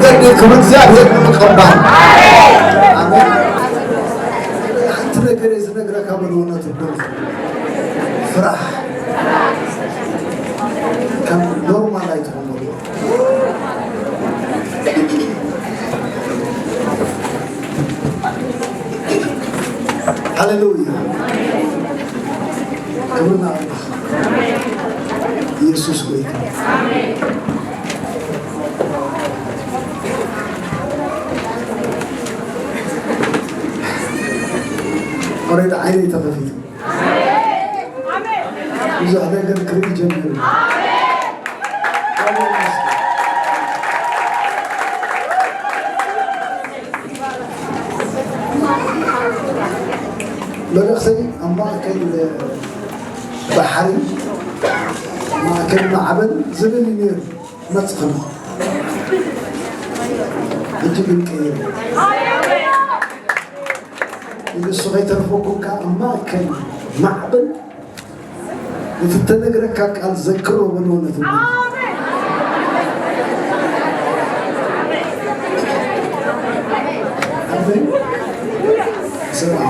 ዘድል ክብሪ እግዚኣብሔር ንምቕባል። ኣሜን። ሓንቲ ነገር እየ ዝነግረካ፣ በልዎ ነቲ ዶ ፍራሕ። ከም ኖርማል ኣይትኹን በልዎ። ሃሌሉያ። ክብርና ኣምላኽ ኢየሱስ ጎይታ። ኦሬዲ ዓይነይ ተኸፊቱ። ብዙሕ ነገር ክርኢ ጀሚሩ። መልእኽተይ ኣብ ማእከል ባሕሪ፣ ማእከል ማዕበል ዝብል እዩ ነይሩ። መጽኸም ሕጂ ግን ቀይሩ። ንሱ ከይተርፈኩም ከኣ ኣብ ማእከል ማዕበል እቲ እተነግረካ ቃል ዘክሮ በልዎ ነቲ። ኣሜን። ስምዓ።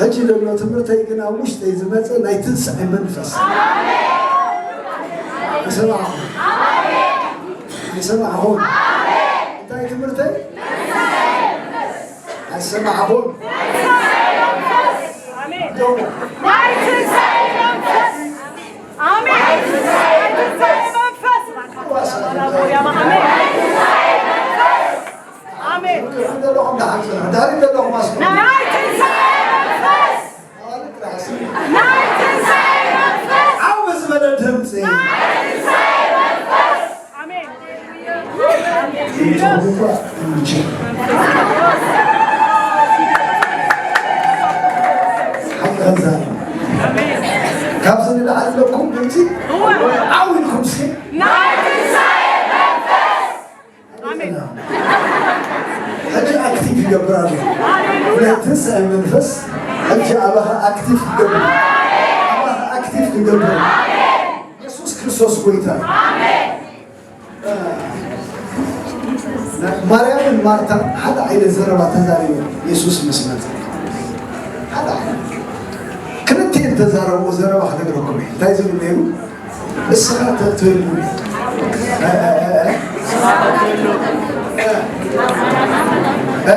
ሕጂ ዘሎ ትምህርተይ ግን ኣብ ውሽጠይ ዝመጸ ናይ ትንሳኤ መንፈስ። ይሰማዕኹም? ይሰማዕኹም? እንታይ ትምህርተይ? ኣይሰማዕኹም? ኣሜን። ደው። ናይ ትንሳኤ መንፈስ። ኣሜን። ናይ ትንሳኤ መንፈስ። ኣሜን። ኣሜን። ድሕሪት ዘለኹም ኣስምዑ። ናይ ትንሳኤ መንፈስ። ናይ ትንሳኤ መንፈስ። ዓው ዝበለ ድምፂ። ናይ ትንሳኤ መንፈስ። ኣሜን። ይጾም እኳ እንጂ። ሓቂ ኸዛርብ። ካብዚ ንላዕሊ ኣለኩም ድምፂ? ዓው ኢልኩም እስኪ። ናይ ትንሳኤ መንፈስ። ኣሜን። ሕጂ ኣክቲቭ ይገብር ኣሎ። ናይ ትንሳኤ መንፈስ ሕጂ ኣባኻ ኣክቲቭ ክገብር። ኣባኻ ኣክቲቭ ክገብር። የሱስ ክርስቶስ ጎይታ። ማርያምን ማርታን ሓደ ዓይነት ዘረባ ተዛሪቦም የሱስ ምስ መጸ። ሓደ ዓይነት። ክልቲኤን ተዛረብዎ ዘረባ ክነግረኩም እየ። እንታይ ዝብል ነይሩ? እስኻ ተትህሉ። እ፣ እ፣ እ፣ እ። እ?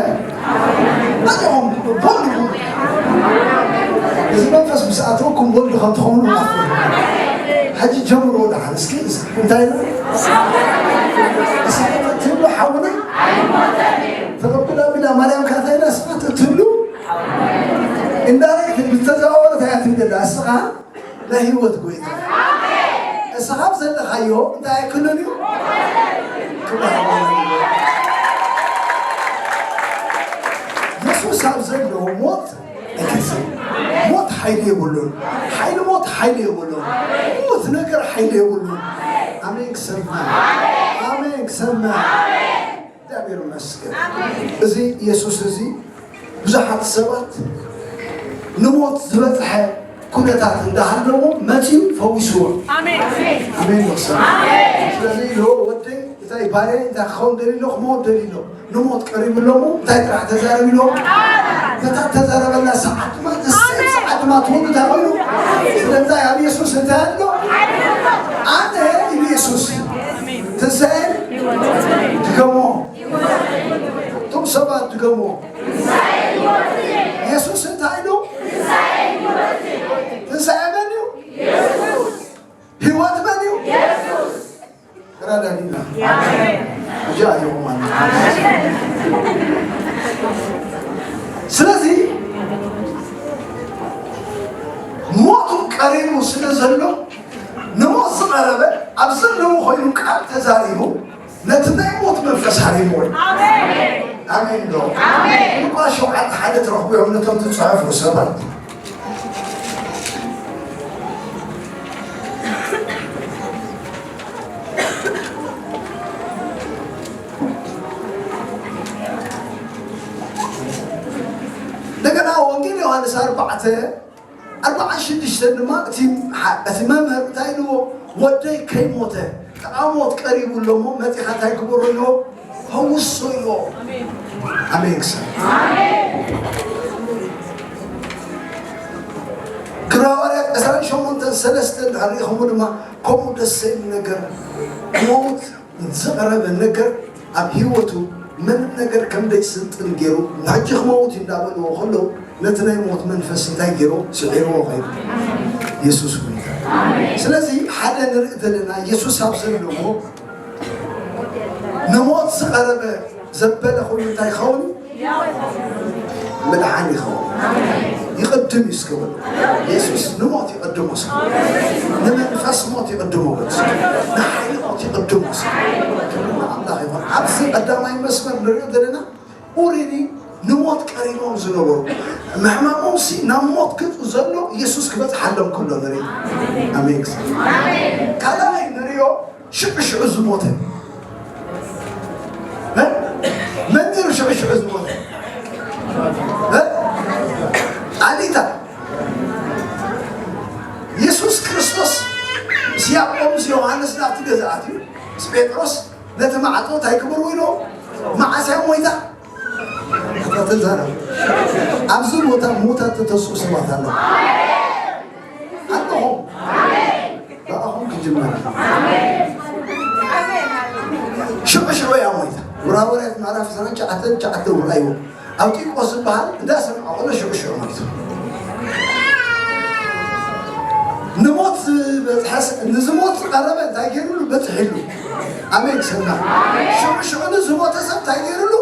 ኣጆኹም፣ በሉ። እዚ መንፈስ ምስ ኣተወኩም ወልዲ ከም ትኾኑ ናፍቆት። ሕጂ ጀምርዎ ደሓን እስኪ። እንታይ ነው? እስኻ ትብሉ ሓውና? ተቐብላ ቢላ ማርያም ካታይና እስኻ ትብሉ? እንዳረይት ብተዘዋወረት ኣያ ትብደላ እስኻ ናይ ህይወት ጎይታ። እስኻ ኣብ ዘለኻዮ እንታይ ኣይክእልን እዩ? ክበሃል። የሱስ ኣብ ዘሎ ሞት ኣይክእልን። ሞት ሓይሊ የብሉን። ሓይሊ ሞት ሓይሊ የብሉን። ሞት ነገር ሓይሊ የብሉን። ኣሜን ክሰማ። ኣሜን ክሰማ። እግዚኣብሔር ይመስገን። እዚ የሱስ እዚ ብዙሓት ሰባት ንሞት ዝበጽሐ ኩነታት እንዳሃለዎ መጺኡ ፈዊስዎ። ኣሜን። ኣሜን ይመስገን። ስለዚ ኢሎ ወደይ እንታይ ባርያይ እንታይ ክኸውን ደሊሎ ክመውት ደሊሎ ንሞት ቀሪቡ ኣሎ እሞ እንታይ ጥራሕ ተዛረብ ኢሎ ነታ ተዛረበላ ሰዓት ድማ ንሰብ ሰዓት ድማ ትወዱ እንታይ ኮይኑ ስለምንታይ ኣብ የሱስ እንታይ ኣሎ ኣነ ኢሉ የሱስ ትንሳኤን ድገሞ እቶም ሰባት ድገሞ። የሱስ እንታይ ኢሉ? ትንሳኤ መን እዩ? ህይወት መን እዩ? ረዳዲና። እጃ ኣጆኹም ኣለ። ስለዚ ሞቱ ቀሪቡ ስለ ዘሎ ንሞት ዝቐረበ ኣብ ዘለዉ ኮይኑ ቃል ተዛሪቡ ነቲ ናይ ሞት መንፈስ ሃሪምዎ እዩ። ኣሜን። ኣሜን ዶ? ኣሜን። ሉቃስ ሸውዓተ ሓደ ትረኽቡ እዮም ነቶም ትጽሕፉ ሰባት። እንደገና ወንጌል ዮሃንስ ኣርባዕተ ኣርባዓን ሽዱሽተን ድማ እቲ መምህር እንታይ ኢልዎ ወደይ ከይሞተ ሞት ቀሪቡ ኣሎ እሞ መጺኻ እንታይ ግበሮ ኢልዎ? ፈውሶ ኢልዎ። ኣሜን። ክሰ ግብረ ሃዋርያት ዕስራን ሸሞንተን ሰለስተ እንድሕር ርኢኹሞ ድማ ከምኡ ደስ ዘይብል ነገር ሞት ዝቐረበ ነገር ኣብ ህይወቱ ምንም ነገር ከም ደይስልጥን ገይሩ፣ ሕጂ ክመውት እዩ እንዳበልዎ ከለዉ፣ ነቲ ናይ ሞት መንፈስ እንታይ ገይሩ? ስዒርዎ ኸይዱ። የሱስ ጎይታ። ስለዚ ሓደ ንርኢ ዘለና፣ የሱስ ኣብ ዘለዎ ንሞት ዝቐረበ ዘበለ ኩሉ እንታይ ይኸውን? ምድሓን ይኸውን። ይቕድም እዩ እስከ በሉ። የሱስ ንሞት ይቕድሞ እስከ። ንመንፈስ ሞት ይቕድሞ በሉ እስከ። ንሓይሊ ሞት ይቕድሞ እስከ። ክብሪ ንኣምላኽ ይኹን። ኣብዚ ቀዳማይ መስመር ንሪኦ ዘለና ኦሬዲ ንሞት ቀሪቦም ዝነበሩ፣ ምሕማሞምሲ ናብ ሞት ገጹ ዘሎ የሱስ ክበጽሓሎም ከሎ ንርኢ። ኣሜን። ካልኣይ ንሪኦ ሽዑ ሽዑ ዝሞተ። እ? መን ነይሩ ሽዑ ሽዑ ዝሞተ? እ? ኣሊታ። የሱስ ክርስቶስ ምስ ያዕቆብ ምስ ዮሃንስ ናብቲ ገዛ ኣትዩ፣ ምስ ጴጥሮስ ነቲ ማዕጾ እንታይ ክብርዎ ኢልዎ? መዓስ እያ ሞይታ? ተዛረቡ። ኣብዚ ቦታ ሙታት ተተስኡ ሰባት ኣለዉ። ኣለኹም። ብኣኹም ክጅመር። ሽዑ ሽዑ እያ ሞይታ። ዕብራውያን ምዕራፍ ዕስራን ትሽዓተን ትሽዓተ ውርኣይዎ። ኣውጢቆስ ዝበሃል እንዳሰምዐ ከሎ ሽዑ ሽዑ ሞይቱ። ንሞት ዝበጽሐ ስ-፣ ንዝሞት ዝቐረበ እንታይ ገይሩሉ? በጽሒሉ። ኣሜን። ሰምና። ሽዑ ሽዑ ንዝሞተ ሰብ እንታይ ገይሩሉ?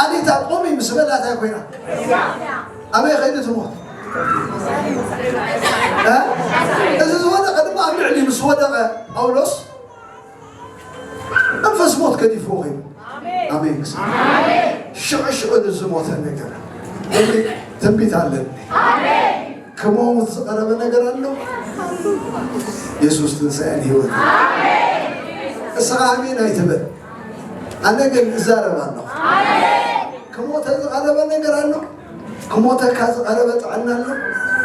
ኣሊታ ቁሚ ምስ በላ እንታይ ኮይና? ኣበይ ኸይዱ ትሞት? እ? እዚ ዝወደቐ ድማ ኣብ ልዕሊ ምስ ወደቐ ጳውሎስ መንፈስ ሞት ገዲፍዎ ኸይዱ። ኣሜን። ኣሜን። ሽዑ ሽዑ ንዝሞተ ነገር። እዚ ትንቢት ኣለኒ። ክመውት ዝቐረበ ነገር ኣሎ። የሱስ ትንሳኤን ህይወትን። እስኻ ኣሜን ኣይትበል። ኣነ ግን እዛረብ ኣለኹ። ክሞተ ዝቐረበ ነገር ኣሎ። ክሞተካ ዝቐረበ ጥዕና ኣሎ።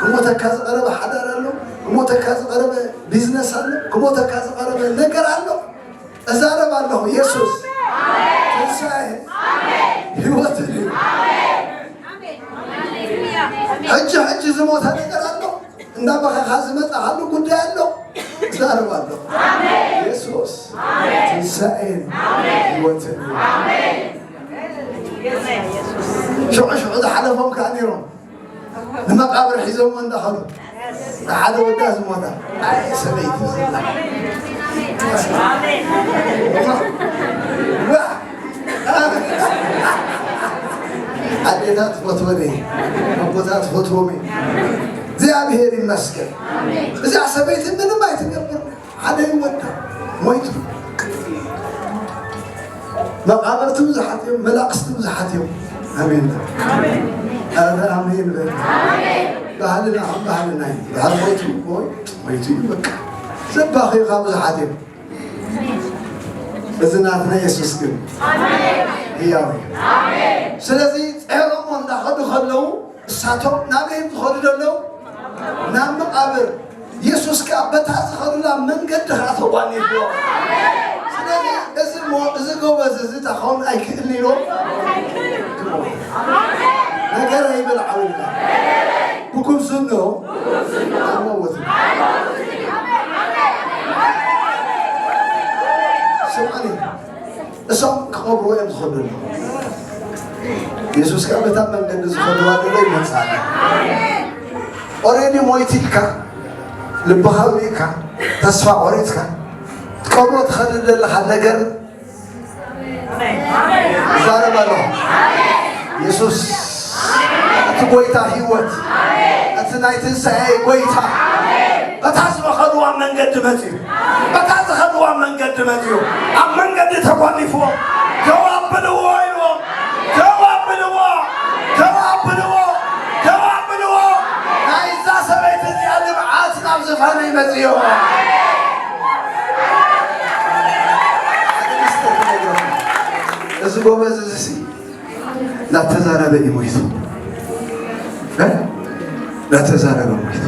ክሞተካ ዝቐረበ ሓዳር ኣሎ። ክሞተካ ዝቐረበ ቢዝነስ ኣሎ። ክሞተካ ዝቐረበ ነገር ኣሎ። እዛረብ ኣለኹ። የሱስ ትንሳኤ ህይወትን እዩ። ሕጂ ሕጂ ዝሞተ ነገር ኣሎ። እንዳበኸኻ ዝመጻኻሉ ጉዳይ ኣሎ። እዛረብ ኣለኹ። የሱስ ትንሳኤን ህይወትን እዩ። ሽዑ ሽዑ ዝሓለፎም ከኣ ነይሮም። ንመቃብር ሒዞሞ እንዳኸዱ ሓደ ወዳ ዝሞታ ኣይ ሰበይቲ ዝላ ኣዴታት ፈትወኒ ኣቦታት ፈትዎም እግዚኣብሔር ይመስገን። እዚኣ ሰበይቲ ምንም ኣይትገብር። ሓደ ይወዳ ሞይቱ። መቃብርቲ ብዙሓት እዮም፣ መላቕስቲ ብዙሓት እዮም። ኣሜን። ኣረ ኣሜን በል። ባህልና ከም ባህልና እዩ። ባህል ሞይቱ፣ ሞይ-፣ ሞይቱ እዩ በቃ። ዘባኺኻ ብዙሓት እዮም። እዚ ናትና የሱስ ግን ህያው እዩ። ስለዚ ጸይሮሞ እንዳኸዱ ከለዉ እሳቶም ናበይ እዮም ዝኸዱ ዘለዉ? ናብ መቓብር። የሱስ ከኣ በታ ዝኸዱላ መንገዲ ኸኣ ተጓኒፍዎ። ስለዚ እዚ ሞ-፣ እዚ ጎበዝ እዚ እታ ክኸውን ኣይክእልን ኢሎም ነገር ኣይበልዓው ኢልካ። ብጉብዝንኡ ኣይመውትን። ስምዓኒ። እሶም ክቐብርዎ እዮም ዝኸዱ ኣለዉ። የሱስ ከኣ በታ መንገዲ ዝኸድዋ ዘሎ ይመጽእ ኣሎ። ኦሬዲ ሞይቱ ኢልካ፣ ልብኻ ኣውሊዕካ፣ ተስፋ ቆሪጽካ፣ ትቀብሮ ትኸድ ዘለኻ ነገር ይዛረብ ኣሎ። የሱስ እቲ ጎይታ ህይወት፣ እቲ ናይ ትንሳኤ ጎይታ፣ በታ ዝኸድዋ መንገዲ መጺኡ፣ በታ ዝኸድዋ መንገዲ መጺኡ፣ ኣብ መንገዲ ተጓኒፍዎ፣ ደው ኣብልዎ ኢልዎ፣ ደው ኣብልዎ፣ ደው ኣብልዎ፣ ደው ኣብልዎ። ናይዛ ሰበይቲ እዚኣ ልምዓት ናብ ዝፋነይ መጺኡ። እዚ ጎበዝ እዚ ሲ እናተዛረበ እዩ ሞይቱ። እ? እናተዛረበ ሞይቱ።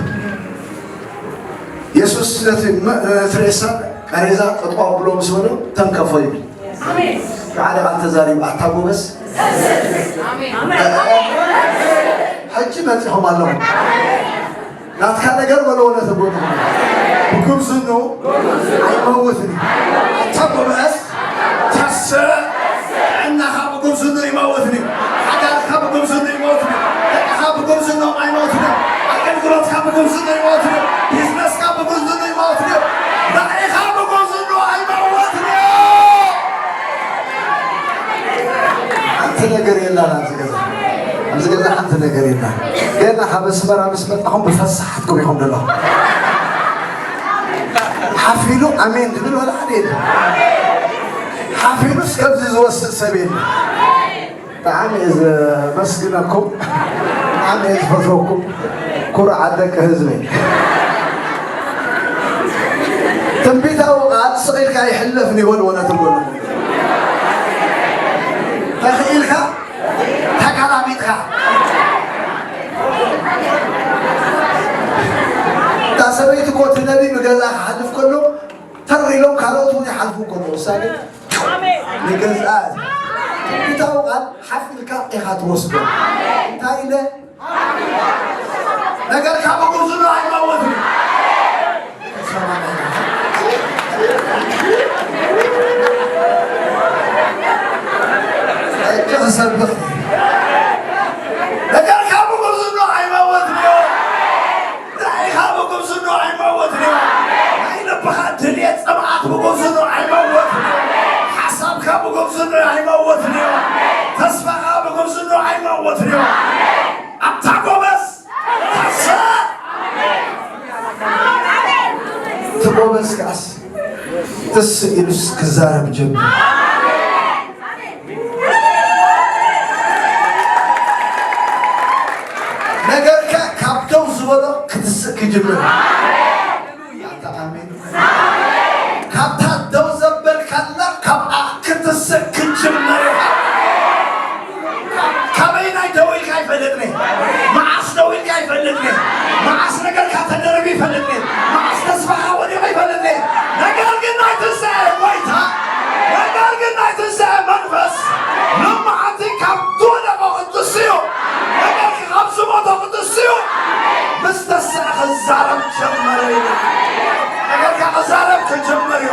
የሱስ ነቲ መ-፣ ነቲ ሬሳ ቃሬዛ ጠጠው ኣብሎ ምስ በሎ ተንከፎ ይብል። ኣሜን። ሓደ ቃል ተዛሪቡ ኣታ ጎበዝ። ኣሜን። ሕጂ መጺኦም ኣለዉ። ናትካ ነገር በሎ ወለ ተጎዱ። ብጉብዝኑ ኣይመውትን እዩ። ኣታ ጎበዝ ተስእ። ጥዕናኻ ብጉብዝኑ ይመውትን እዩ። ሓዳርካ ብጉብዝኑ ይመውትን እዩ። ደቅኻ ብጉብዝኖም ኣይመውትን እዮም። ኣገልግሎትካ ብጉብዝኑ ይመውትን እዩ። ቢዝነስካ ብጉብዝኑ ይመውትን እዩ። ራእይኻ ብጉብዝኑ ኣይመውትን እዩ። ሓንቲ ነገር የላን ኣብዚ ገዛ። ኣብዚ ገዛ ሓንቲ ነገር የላን። ገና ካብ ኣስመራ ምስ መጣኹም ብፈሳሓትኩም ኢኹም ዘለኹም። ሓፍ ኢሉ ኣሜን ዝብል ወላ ሓደ የለን። ሓፍ ኢሉስ ከምዚ ዝወስድ ሰብ የለን። ብጣዕሚ እየ ዘመስግነኩም፣ ብጣዕሚ እየ ዝፈትወኩም ኩሩዓት ደቂ ህዝበይ። ትንቢታዊ ቃል ስቕ ኢልካ ኣይሕለፍን እዩ በልዎ ነቲ ጎንኹም። ተኽኢልካ ተጋላቢጥካ። እታ ሰበይቲ እኮ እቲ ነቢ ብገዛ ክሓልፍ ከሎ ተር ኢሎም ካልኦት እውን ይሓልፉ ከሎ እሳ ግን ንገዝኣ ትንቢታዊ ቃል ሓፍ ኢልካ ኢኻ ትወስዶ። እንታይ ኢለ? ነገርካ ብጉብዝና ኣይመውትን። ሕጂ ክሰብኽ። ነገርካ ብጉብዝና ኣይመውትን እዩ። ራእይኻ ብጉብዝኖ ኣይመውትን እዩ። ናይ ልብኻ ድልየት ጽምኣት ብጉብዝኖ ኣይመውትን እዩ። ሓሳብካ ብጉብዝኖ ኣይመውትን እዩ። ተስፋኻ ብጉብዝኖ ኣይመውትን እዩ። ኣታ ጎበዝ ተስእ። እቲ ጎበዝ ከኣስ ትስእ ኢሉስ ክዛረብ ጀምር። ነገርካ ካብ ደው ዝበሎ ክትስእ ክጅምር። ኣታ ኣሜን። ካብታ ደው ዘበልካላ ካብኣ ክትስእ ክጅምር ኢኻ። ካበይናይ ደው ኢልካ ይፈልጥኒ? መዓስ ደው ኢልካ ይፈልጥኒ? መዓስ ነገርካ ተደርቢ ይፈልጥኒ? መዓስ ተስፋኻ ወዲቑ ይፈልጥኒ? ነገር ግን ናይ ትንሳኤ ጎይታ፣ ነገር ግን ናይ ትንሳኤ መንፈስ፣ ሎማዓንቲ ካብ ዝወደቐ ቅዱስ እዩ። ነገር ካብ ዝሞተ ቅዱስ እዩ። ምስ ተስእ ክዛረብ ጀመረ እዩ። ነገርካ ክዛረብ ክጅምር እዩ።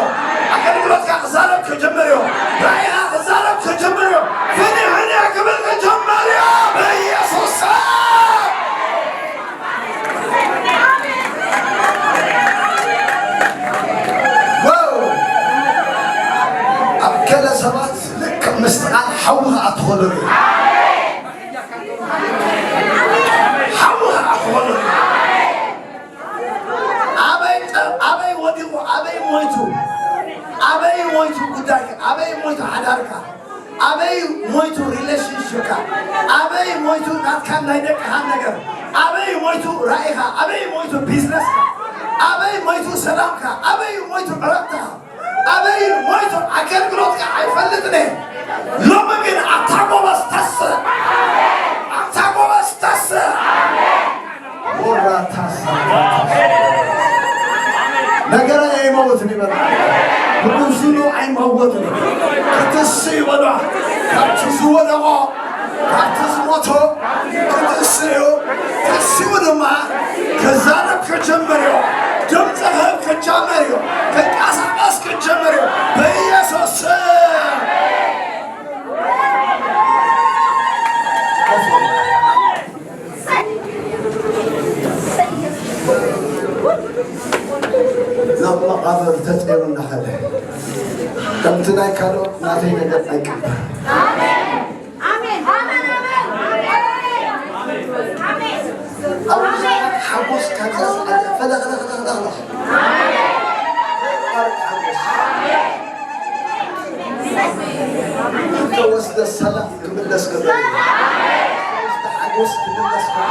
ኣገልግሎትካ ክዛረብ ክጅምር እዩ። ራእይኻ ክዛረብ ክጅምር እዩ። ፍንሕንሕ ክብል ክጅምር እዩ። ብኢየሱስ ስም። ዋው! ኣብ ገለ ሰባት ልክዕ ምስቲ ቃል ሓዊ ክኣቱ ከሎ እዩ። ሓዊ ክኣቱ ከሎ እዩ። ኣበይ ጠ-፣ ኣበይ ወዲቑ፣ ኣበይ ሞይቱ፣ ኣበይ ሞይቱ ጉዳይካ፣ ኣበይ ሞይቱ ሓዳርካ፣ ኣበይ ሞይቱ ሪሌሽንሽፕካ፣ ኣበይ ሞይቱ ናትካን ናይ ደቅኻን ነገር፣ ኣበይ ሞይቱ ራእይኻ፣ ኣበይ ሞይቱ ቢዝነስካ፣ ኣበይ ሞይቱ ሰላምካ፣ ኣበይ ሞይቱ ዕረፍትኻ፣ ኣበይ ሞይቱ ኣገልግሎትካ ኣይፈልጥን እየ። ሎሚ ግን ኣታ ጎበዝ ተስእ፣ ኣታ ጎበዝ ተስእ። ወራታሳ ነገራይ ኣይመውትን ይበል። ብጉብዝኑ ኣይመውትን። ክትስእ ይበሏ። ካብቲ ዝወደቖ፣ ካብቲ ዝሞቶ ክትስእ እዩ። ተሲኡ ድማ ክዛረብ ክጅምር እዩ። ድምፂ ክህብ ክጀምር እዩ። ክንቀሳቐስ ክጀምር እዩ። ብኢየሱስ ስም። ናብ መቓብር ተጠይሩ እናኸደ፣ ከምቲ ናይ ካልኦት ናተይ ነገር ኣይቅበር። ኣሜን። ኣሜን። ኣሜን። ኣሜን። ኣብ ብዙሓት ሓጎስ ካብ ዘስዓደ ፈለኽለኽለኽለኽ። ዝተወስደ ሰላም ክምለስ ከሎ፣ ዝተወስደ ሓጎስ ክምለስ ከሎ፣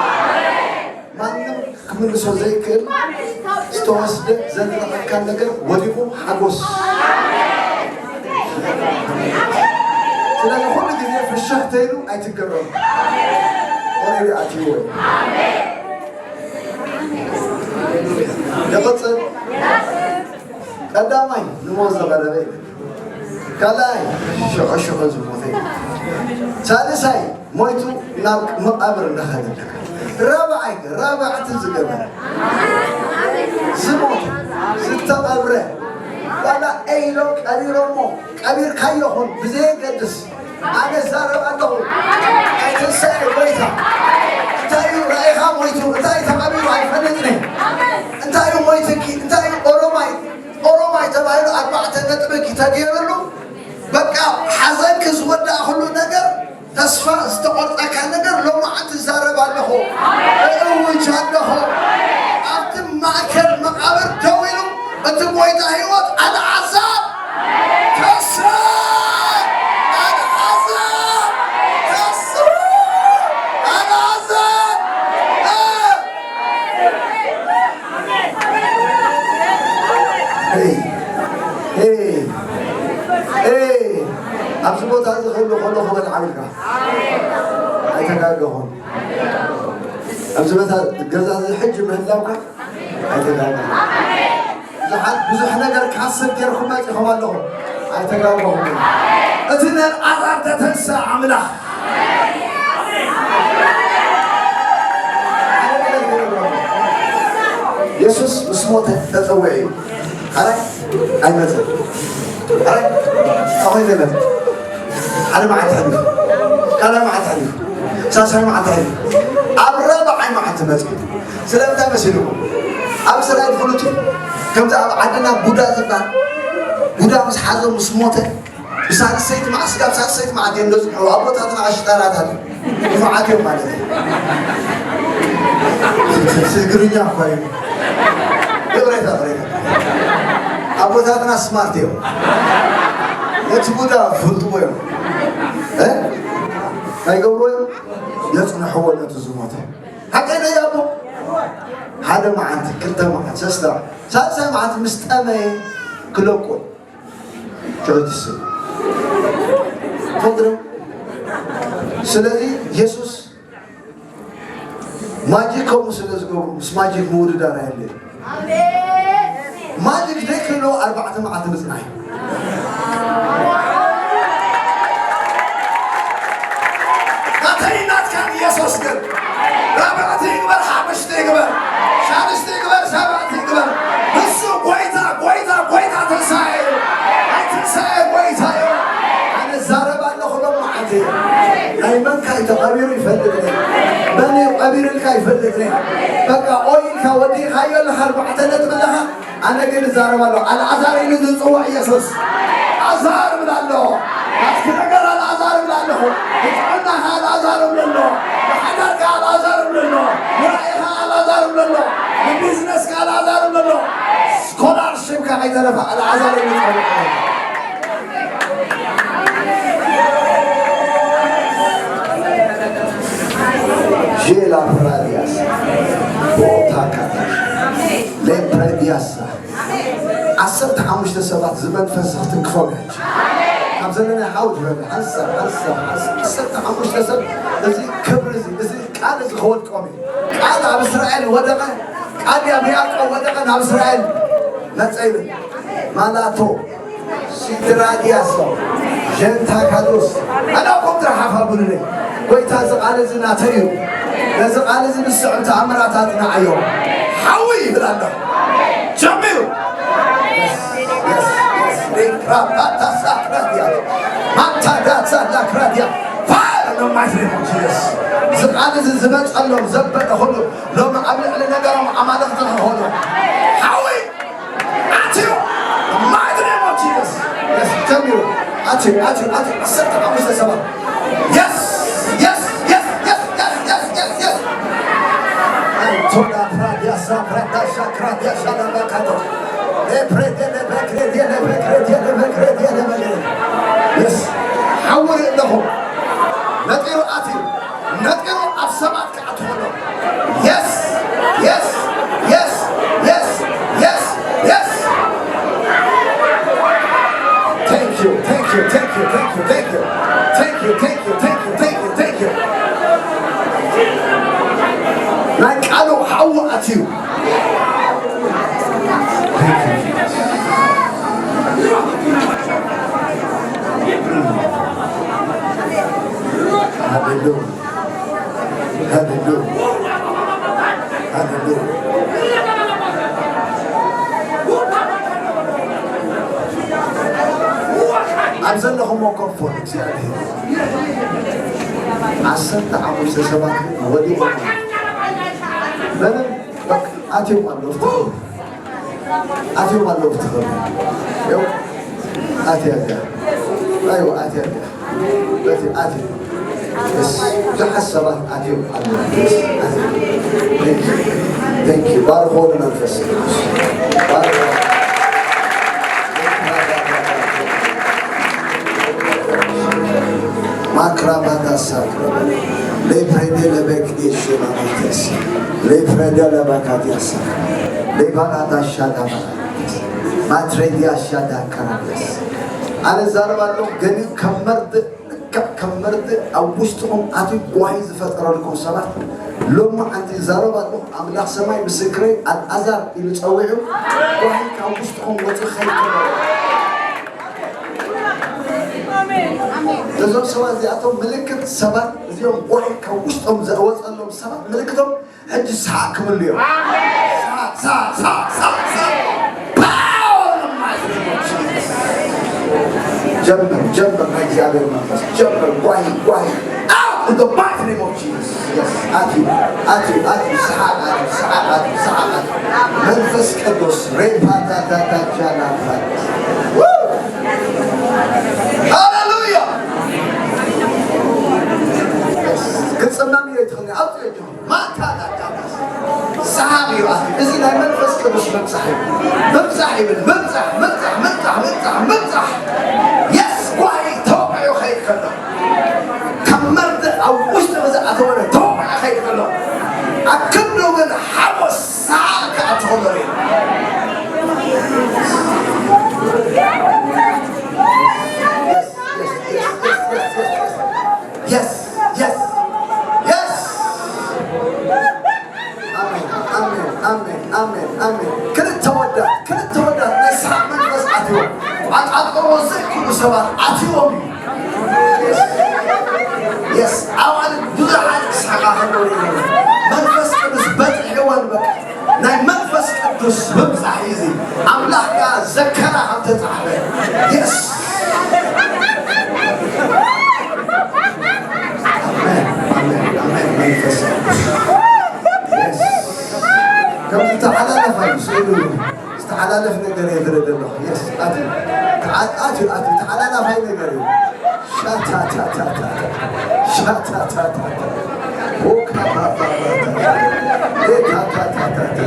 ማንም ክምልሶ ዘይክእል ዝተወስደ ዘድረቐካ ነገር ወዲቑ ሓጎስ። ስለዚ ኩሉ ግዜ ፍሽኽ ተይሉ ኣይትገረሙ። ኦሬዲ ኣትይዎ እዩ። ይቕጽል። ቀዳማይ ንሞት ዝቐረበ እዩ። ካልኣይ ሽዑ ሽዑ ዝሞተ እዩ። ሳልሳይ ሞይቱ ናብ መቓብር እንዳኸደ ኣለካ። ራብዓይ ራብዕቲ ዝገበረ ዝሞተ ዝተቐብረ ዋላ ኤ ኢሎም ቀቢሮሞ ቀቢርካዮ ኹን ብዘየገድስ ኣነ እዛረብ ኣለኹ። ናይ ትንሳኤ ጎይታ እንታይ እዩ ራእይኻ ሞይቱ እንታይ ተቐቢሩ ኣይፈልጥን እየ። እንታይ እዩ ሞይትኪ እንታይ እዩ ኦሮማይ ኦሮማይ ተባሂሉ ኣርባዕተ ነጥብኪ ተገይሩሉ በቃ ሓዘንኪ ዝወዳእክሉ ነገር ተስፋ ዝተቆርጠካ ነገር ሎማዓንቲ እዛረብ ኣለኹ እእውጅ ኣለኹ። ኣብቲ ማእከል መቓብር ደው ኢሉ እቲ ጎይታ ህይወት ኣልዓዛር ተስፋ ኣልዓዛር ተስፋ ኣልዓዛር ኣብዚ ቦታ እዚ ክህሉ ከሎ ክበል ዓብልካ ኣይተጋገኹም። ኣብዚ ቦታ ገዛ እዚ ሕጂ ምህላውካ ኣይተጋገኹም። ብዙሓት ብዙሕ ነገር ካስብ ጌርኩም መጺኹም ኣለኹም። ኣይተጋገኹም። እቲ ነልዓዛር ተተንሳ ኣምላኽ የሱስ ምስ ሞተ ተጸውዒ እዩ። ኣራይ ኣይመጽእ ኣራይ ኣኾይ ዘይመጽእ ሓደ መዓልቲ ሕሊፉ ካልኣይ መዓልቲ ሕሊፉ ሳልሳይ መዓልቲ ሕሊፉ ኣብ ራብዓይ መዓልቲ መጽእ። ስለምንታይ መሲልኩም ኣብ እስራኤል ፍሉጥ እዩ። ከምዚ ኣብ ዓድና ቡዳ ዝበሃል ቡዳ ምስ ሓዞ ምስ ሞተ ብሳልሰይቲ መዓልቲ ስጋብ ሳልሰይቲ መዓልቲ እዮም ደዝምሑ ኣቦታትና ኣሽጣራታት እዮም ንፉዓት እዮም ማለት እዩ። ትግርኛ እኳ እዩ። ይቕሬታ ይቕሬታ። ኣቦታትና ስማርት እዮም። ነቲ ቡዳ ፈልጥዎ እዮም። እ? ኣይገብርዎ እዮም። የጽንሕዎ ነቲ ዝሞተ። ሓቀይ ነይ ኣቦ ሓደ መዓልቲ ክልተ መዓልቲ ሰስተ ሳልሳይ መዓልቲ ምስ ጠመየ ክለቁ ትዕድስብ ፈቅዶ። ስለዚ የሱስ ማጂክ ከምኡ ስለ ዝገብሩ ምስ ማጂክ ምውድዳር ኣየለ። ማጂክ ዘይክህልዎ ኣርባዕተ መዓልቲ ምፅናይ። ናተይ ናትካን ኢየሱስ ግን ራብዕቲ ይግበር ሓሙሽቲ ይግበር ሻድሽቲ ይግበር ሻባዕቲ ይግበር ንሱ ጎይታ ጎይታ ጎይታ ትንሳኤ እዩ። ናይ ትንሳኤ ጎይታ እዩ። ኣነ ዛረብ ኣለኹ ሎም መዓልቲ ናይ መንካ እዩ ተቐቢሩ ይፈልጥ በኒ ቀቢርልካ ይፈልጥ በቃ ኦይ ኢልካ ወዲእካዮ ኣለኻ ኣርባዕተ ነጥቢ ኣለኻ። ኣነ ግን እዛረብ ኣለኹ ኣልዓዛር ኢሉ ዝፅዋዕ ኢየሱስ ኣልዓዛር እብል ኣለኹ። ናትኪ ነገር ኣልዓዛር እብል ኣለኹ። ንጥዕናኻ ኣልዓዛር እብል ኣለኹ። ንሓዳርካ ኣልዓዛር እብል ኣለኹ። ንራእይኻ ኣልዓዛር እብል ኣለኹ። ንቢዝነስካ ኣልዓዛር እብል ኣለኹ። ስኮላርሽፕካ ከይተረፈ ኣልዓዛር ኢሉ ዝፀውዕ ጄላ ፕራዲያስ ቦታካ ሌፕሬዲያሳ ዓሰርተ ሓሙሽተ ሰባት ዝመንፈስ ክትንክፎም እያ። ካብ ዘለናይ ሓው ዝበለ ሓንሳብ ሓንሳብ ሓንሳብ ዓሰርተ ሓሙሽተ ሰብ እዚ ክብሪ እዚ እዚ ቃል እዚ ክወድቆም እዩ። ቃል ኣብ እስራኤል ወደቐ፣ ቃል ኣብ ያዕቆብ ወደቐ፣ ናብ እስራኤል መጸ ይብል ማላቶ ሲድራዲያሶ ጀንታካዶስ ኣናኩም ትረሓፋ ብሉለይ። ጎይታ እዚ ቃል እዚ ናተይ እዩ። ነዚ ቃል እዚ ንስዕብ ተኣምራት ኣጽንዓዮ። ሓዊ ይብል ኣሎ። ጀሚሩ። ራባታ ሳክራዲያ ማንታ ዳዛ ላክራዲያ ፋየር ነው ማይትሬ ሞንቲነስ እዚ ቃል እዚ ዝመጸሎም ዘበለ ሁሉ ሎም ኣብ ልዕሊ ነገሮም ኣማልኽቲ ክኾኑ ሓዊ ኣትዩ ማይትሬ ሞንቲነስ የስ ጀሚሩ ኣትዩ ኣትዩ ኣትዩ ዓሰርተ ሓሙሽተ ሰባት የስ የስ የስ የስ የስ የስ የስ ኣንቶዳ ፕራዲያሳ ፕራዳሻ ክራዲያሻ ዳባካቶ ሓዊ ኣለኹ ነጢሩ ኣትዩ ነጢሩ ኣብ ሰባት ክኣትወሎ የስ የስ የስ የስ የስ የስ Thank you, thank you, thank you, thank you, thank you, thank you, thank you, thank you, thank you. ናይ ቃሉ ሓዊ ኣትዩ ሃሌሉያ። ሃሌሉያ። ኣብ ዘለኹሞ ኮፎ እግዚኣብሔር። ዓሰርተ ሓሙሽተ ሰባት ግን ወዲቖም። ምንም በቃ ኣትዮም ኣለዉ። ኣትዮም ኣለዉ። ብትኸሉ። ይኸው ኣትያ እዚኣ። ኣይዋ ኣትያ እዚኣ። በቲ ኣትዩ። የስ። ብዙሓት ሰባት ኣትዮም ኣለዉ። የስ። ኣትዩ። Thank you. Thank you. ባርኽዎ ንመንፈስ ቅዱስ። ባርኽዎ። ማክራባታ ሳክራ። ሌፕሬዴ ለበክ ዴሽማማቴስ። ሌፕሬዴ ለባካቲያሳ። ሌባራዳ ሻዳባ። ማትሬዲያ ሻዳ ካራዲያስ። ኣነ ዛረብ ኣለኹ፣ ገሊኡ ከም መርድእ፣ ልክዕ ከም መርድእ ኣብ ውሽጥኹም ኣትዩ ጓሂ ዝፈጠረልኩም ሰባት፣ ሎሚ ሓንቲ ዛረብ ኣለኹ፣ ኣምላኽ ሰማይ ምስክረይ፣ ኣልኣዛር ኢሉ ጸዊዑ፣ ጓሂ ካብ ውሽጥኹም ወጺኡ ክኸይድ ከሎ። እዞም ሰባት እዚኣቶም ምልክት ሰባት፣ እዚኦም ጓሂ ካብ ውሽጦም ዝወጸሎም ሰባት ምልክቶም ሕጂ ሰዓብ ክብሉ እዮም። ሰዓብ፣ ሰዓብ፣ ሰዓብ፣ ሰዓብ፣ ሰዓብ። Power in the mighty name of Jesus. ጀምር፣ ጀምር፣ ናይ እግዚኣብሔር መንፈስ ጀምር። ጓሂ፣ ጓሂ። Out in the mighty name of Jesus. Yes. ኣትዩ፣ ኣትዩ፣ ኣትዩ። ሰዓብ፣ ኣትዩ፣ ሰዓብ፣ ኣትዩ፣ ሰዓብ፣ ኣትዩ። መንፈስ ቅዱስ ሬፓታታታቻላፋ። ሃሌሉያ። Yes. ክጽመም እየ ትኽኒ፣ ኣውጽእ እጆ። ማታ ዳዳባስ። ሰዓብ እዩ ኣትዩ። እዚ ናይ መንፈስ ቅዱስ ምብጻሕ እዩ። ምብጻሕ ይብል። ምብጻሕ፣ ምብጻሕ፣ ምብጻሕ፣ ምብጻሕ፣ ምብጻሕ። የስ፣ ጓሂ ተወቒዑ ኸይድ ከሎ። ካብ መርድእ ኣብ ውሽጢ ብዝኣተወ ተወቒዑ ኸይድ ከሎ። ኣብ ክንዱ ግን ሓጎስ ሰዓብ ክኣቱ ከሎ ርኢና። የስ፣ የስ፣ የስ። የስ፣ የስ፣ የስ። ኣሜን፣ ኣሜን፣ ኣሜን፣ ኣሜን፣ ኣሜን። ክልተ ወዳት፣ ክልተ ወዳት ናይ ሰዓብ መንፈስ ኣትዮም። ቋጣቆሞ ዘይክእሉ ሰባት ኣትዮም እዩ። የስ፣ የስ። ኣዋልድ ብዙሓት ክስሕቓ ከለዉ ርኢና። መንፈስ ቅዱስ በጺሕወን በቃ። ናይ መንፈስ ቅዱስ ምብጻሕ እዩ እዚ። ኣምላኽ ከኣ ዘከራ ከም ተጻሕፈ። የስ። ኣሜን፣ ኣሜን፣ ኣሜን። መንፈስ ቅዱስ። የስ። ከም ዝተሓላለፈ እዩ ስእሉ። ዝተሓላለፍ ነገር እየ ዝርኢ ዘለኹ። የስ። ኣቲ፣ ኣቲ፣ ኣቲ፣ ተሓላላፋይ ነገር እዩ። ሻታታታታ። ሻታታታታ። ኦካባባባታ። ኤታታታታታ።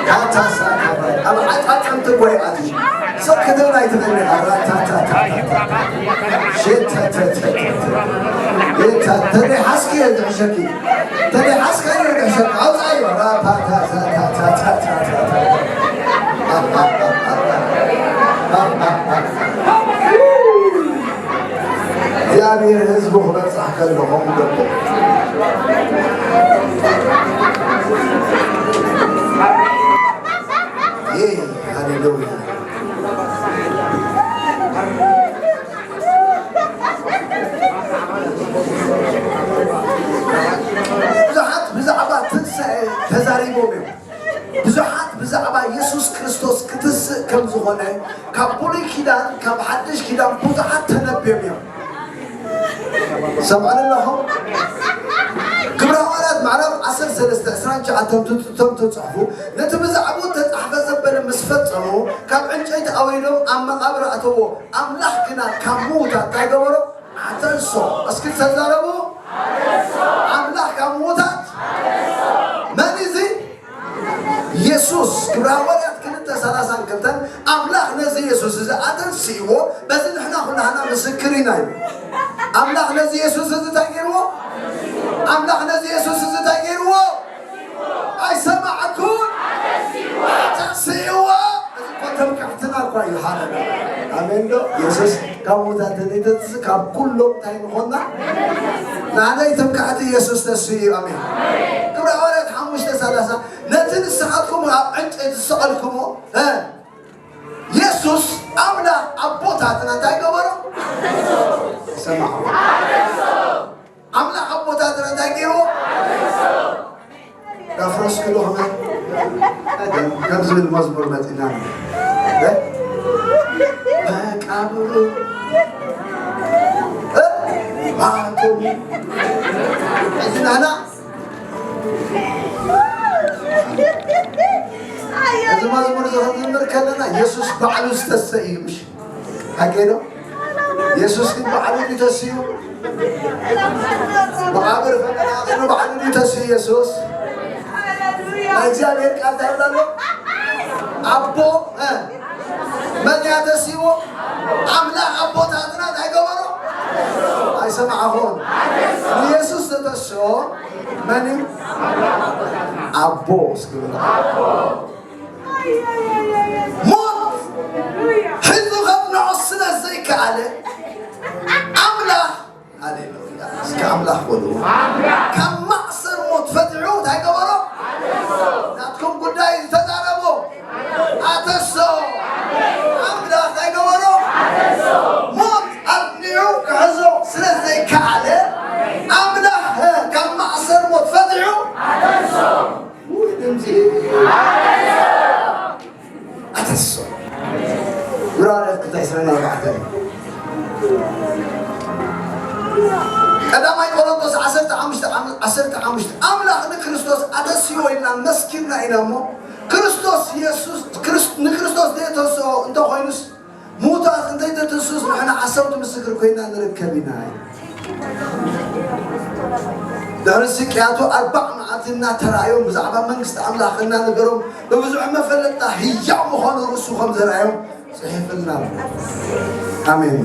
ካታሳካባ። ኣብ ዓጣጠምቲ እኮ ይኣትዩ። ስቕ ክትብል ኣይትኽእልን ኢኻ። ራታታታታ። ሸተተተተተ። ኤታ-፣ ተደይ ሓስኪ እየ ዝሕሸኪ። ተደይ ሓስካ እየ ዝሕሸኪ። ኣውፅኣዮ። ራፓታታታታታታ። እግዚኣብሔር ህዝቡ ክበጽሕ ከሎ ከምኡ ገቦ። ይህ ሃሌሉያ። ብዙሓት ብዛዕባ ትንሳኤ ተዛሪቦም እዮም። ብዙሓት ብዛዕባ የሱስ ክርስቶስ ክትስእ ከም ዝኾነ ካብ ብሉይ ኪዳን፣ ካብ ሓድሽ ኪዳን ብዙሓት ተነብዮም እዮም። ሰምዑኒ ኣለኹም? ግብረ ሃዋርያት ምዕራፍ ዓሰርተ ሰለስተ ዕስራን ትሽዓተን ትም ትጽሕፉ፣ ነቲ ብዛዕባኡ ተጻሕፈ ዘበለ ምስ ፈጸሙ፣ ካብ ዕንጨይቲ ኣውሪዶም ኣብ መቓብር ኣእተዎ። ኣምላኽ ግና ካብ ምዉታት እንታይ ገበሮ? ኣተንሶ። እስኪ ተዛረቡ። ኣምላኽ ካብ ምዉታት። መን እዩ እዚ? የሱስ። ግብረ ሃዋርያት ክልተ ሰላሳን ክልተን፣ ኣምላኽ ነዚ የሱስ እዚ ኣተንስእዎ፣ በዚ ንሕና ኩላህና ምስክር ኢና እዩ። ኣምላኽ ነዚ የሱስ እዚ እንታይ ገይርዎ? ኣምላኽ ነዚ የሱስ እዚ እንታይ ገይርዎ? ኣይሰማዕኩን። ኣተንስእዎ። እዚ እኮ ትምክሕትና እኮ እዩ። ሃሌሉያ። ኣሜን ዶ? የሱስ ካብ ሙታን ተዘይተንስእ ካብ ኩሎም እንታይ ንኾና? ንዓና እዩ ትምክሕቲ። የሱስ ተስኡ እዩ። ኣሜን። ግብረ ሃዋርያት ሓሙሽተ ሰላሳ፣ ነቲ ንስኻትኩም ኣብ ዕንጨይቲ ዝሰቐልኩሞ፣ እ፣ የሱስ ኣምላኽ ኣቦታትና እንታይ ገበሮ? ሰማዕዎ። ኣምላኽ ከፍረስክሉ ከመ ከም ዝብል መዝሙር መጺና። መቃብሩ ባቶም እዚ ናህና እዚ መዝሙር እዚ ክንዝምር ከለና የሱስ ባዕሉ ዝተሰ እዩ። ምሽ ሓቂ ዶ? የሱስ ግን ባዕሉ ድዩ ተስዩ? መቓብር ፈተና ባዕሉ ድዩ ተስዩ የሱስ? ናይ እግዚኣብሔር ቃል እንታይ ይብል ኣሎ? ኣቦ፣ እ፣ መን እያ ተስይዎ? ኣምላኽ ኣቦታትና እንታይ ገበሮ? ኣይሰማዕኹን። ንየሱስ ዝተስኦ መን እዩ? ኣቦ እስኪ በሉ። ሞት ሒዙ ከጽንዖ ስለ ዘይከኣለ ኣምላኽ፣ ሃሌሉያ፣ እስኪ ኣምላኽ በሉ። ካብ ማእሰር ሞት ፈትሑ እንታይ ገበሮ? ናትኩም ጉዳይ ዝተዛረቦ ኣተሶ። ኣምላኽ እንታይ ገበሮ? ሞት ኣጽኒዑ ክሕዞ ስለ ዘይከኣለ ኣምላኽ ካብ ማእሰር ሞት ፈትሑ ውይ፣ ድምፂ ኣተሶ። ዕብራውያን ክልተ ዕስራን ኣርባዕተን። ቀዳማይ ቆሮንቶስ ዓሰርተ ሓሙሽተ ዓም-፣ ዓሰርተ ሓሙሽተ ኣምላኽ ንክርስቶስ ኣተስዮ ኢልና መስኪርና ኢና እሞ፣ ክርስቶስ የሱስ፣ ክርስ-፣ ንክርስቶስ ዘይተስኦ እንተኾይኑስ፣ ምዉታት እንተይተተስኡስ ንሕና ሓሰውቲ ምስክር ኮይና ንርከብ ኢና። ድሕሪ ስቅያቱ ኣርባዕ መዓልቲ እናተራእዮም ብዛዕባ መንግስቲ ኣምላኽ እናነገሮም ብብዙሕ መፈለጥታ ህያው ምዃኑ ርእሱ ከም ዘርኣዮም ጽሒፍልና ኣሎ። ኣሜን።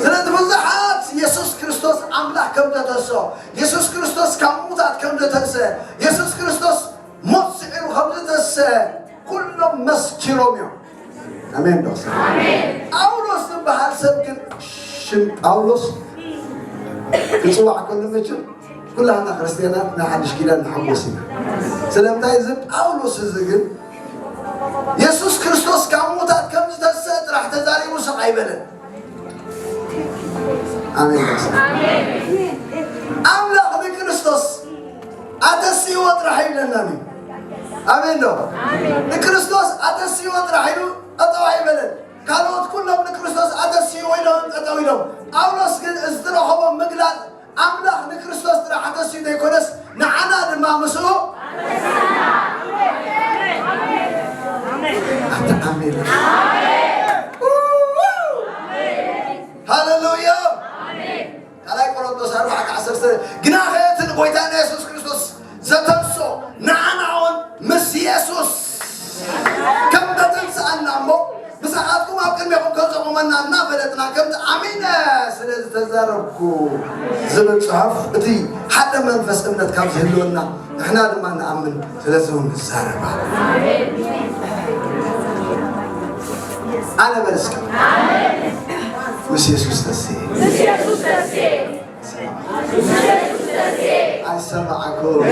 ስለዚ ብዙሓት የሱስ ክርስቶስ ኣምላኽ ከም ዘተስኦ፣ የሱስ ክርስቶስ ካብ ምዉታት ከም ዘተስአ፣ የሱስ ክርስቶስ ሞት ስዒሩ ከም ዝተሰ ኩሎም መስኪሮም እዮም። ኣሜን ዶ? ጳውሎስ ዝበሃል ሰብ ግን ሽም ጳውሎስ ክጽዋዕ ከሎ መቸም ኩላህና ክርስትያናት ናይ ሓድሽ ኪዳን ንሓጎስ ኢና። ስለምንታይ እዚ ጳውሎስ እዚ ግን የሱስ ክርስቶስ ካብ ምዉታት ከም ዝተሰ ጥራሕ ተዛሪቡ ስቕ ኣይበለን። ኣሜን ዶ? ኣምላኽ ንክርስቶስ ኣተስይዎ ጥራሕ ይብለና እዩ። ኣሜን ዶ? ንክርስቶስ ኣተስይዎ ጥራሕ ኢሉ ጠጠው ኣይበለን። ካልኦት ኩሎም ንክርስቶስ ኣተስይዎ ኢሎም ጠጠው ኢሎም። ጳውሎስ ግን እዚ ዝረኸቦ ምግላጽ ኣምላኽ ንክርስቶስ ጥራሕ ኣተስዩ ዘይኮነስ ንዓና ድማ ምስኡ ኣታ ኣሜን። ሃሌሉያ። ካልኣይ ቆሮንቶስ ኣርባዕተ ዓሰርተ ግናኸ እቲ ንጎይታና የሱስ ክርስቶስ ዘተንሶ ንዓና እውን ምስ የሱስ ከም ዘተንስኣና እሞ ምሳኻትኩም ኣብ ቅድሜኹም ከም ዘቑመና እናፈለጥና ከምቲ ኣሚነ ስለ ዝተዛረብኩ ዝብል ጽሑፍ እቲ ሓደ መንፈስ እምነት ካብ ዝህልወና ንሕና ድማ ንኣምን ስለዚ እውን ንዛረባ። ኣነ በል እስከ ምስ የሱስ ተስየ። ኣይሰማዕኩም።